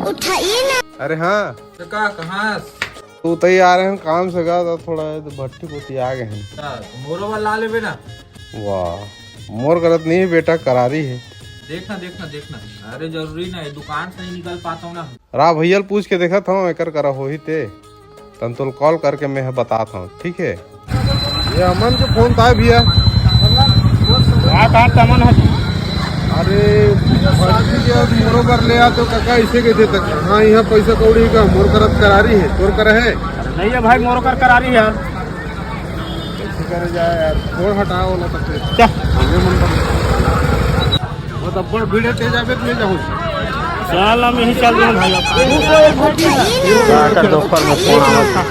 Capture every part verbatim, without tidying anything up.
उठाइए ना। अरे हाँ। तो का, कहाँ? तो उतई आ रहे हैं काम से गा, तो थोड़ा ये तो भट्टी कोती आ गए हैं। हाँ, तो मोरो बर ला लेबे ना। वाह, मोर करत नहीं है बेटा, करारी है। देखना, देखना, देखना। अरे जरूरी ना, ये दुकान से नहीं निकल पाता हूँ ना। रा भैया ल पूछ के देखत हूँ, एकर करा होही ते। तन तोल कॉल करके मैं ह बतात हूँ, ठीक है? ये अमन के फोन था भैया। हाँ, कहाँ तमन है? अरे, भट्टी के अब मोरो बर ले आ तो काका ऐसे के दे तक। हाँ, यहाँ पैसा कौड़ी का मोर करत करारी है, तोर कर है? नहीं है भाई, मोरो कर करारी है। ऐसे करे जाए यार, छोड़ हटाओ वाला तक। क्या? हमें मन कर। बहुत अब्बड़ भीड़ है, तेज आवे तो ले जाऊँ। चल, हम यहीं चल रहे हैं भाई। का कर दो पर में फोन आवा था।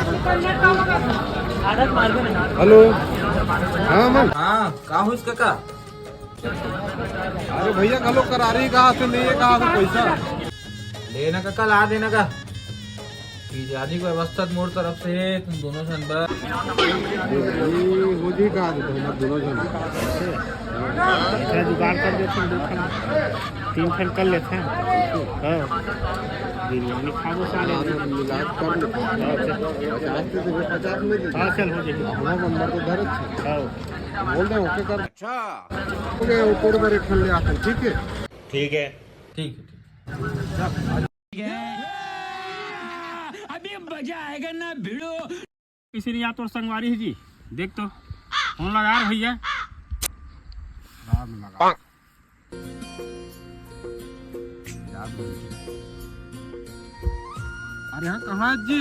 हेलो। हाँ, अमन। हाँ, का होइस काका? अरे भैया, घलो करारी कहाँ से नहीं है, कहाँ से पैसा? लेना काका, ला देना का। बिरयानी के व्यवस्था मोर तरफ से, तुम दोनों झन बर। ये हो जी कहाँ से, तुम दोनों झन? अच्छा, जुगाड़ कर देते हैं, दो ठन, तीन ठन कर लेते हैं। हाँ। बिरयानी खाबो साले। हाँ, तो मिला कर लेते हैं। हाँ, चल। पचास दे देबे, पचास में दे दे। हाँ, चल, हो जाएगी। हमारा नंबर तो धर अच्छा। हाँ। बोल दे, ओके कर। अच्छा। ओके, ऊपर पर एक ठन ले आते हैं, ठीक है? ठीक है। ठीक है, ठीक। अभी मजा आएगा ना भिड़ो। किसी ने या तोर संगवारी है जी, देख तो। फोन लगा रहे भैया। बाद में लगा। बाद में। अरे हाँ, कहाँ है जी?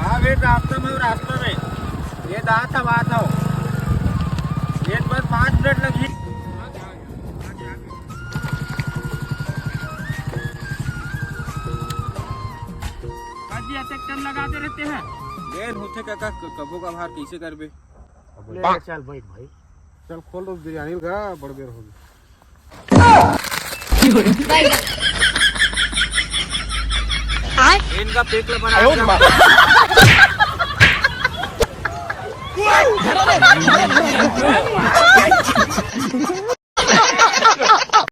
हाँ बे, रास्ता में, रास्ता में। ये दात बात हो। ये बस पाँच मिनट लगी। काजी अतेक टाइम लगा दे रहते हैं। देर होथे काका, क-, कभो कभार कैसे करबे? ले, चल बैठ भाई। चल खोल दो बिरयानी का, बड़ बेर होगी। इनका पेट ला बना दिया।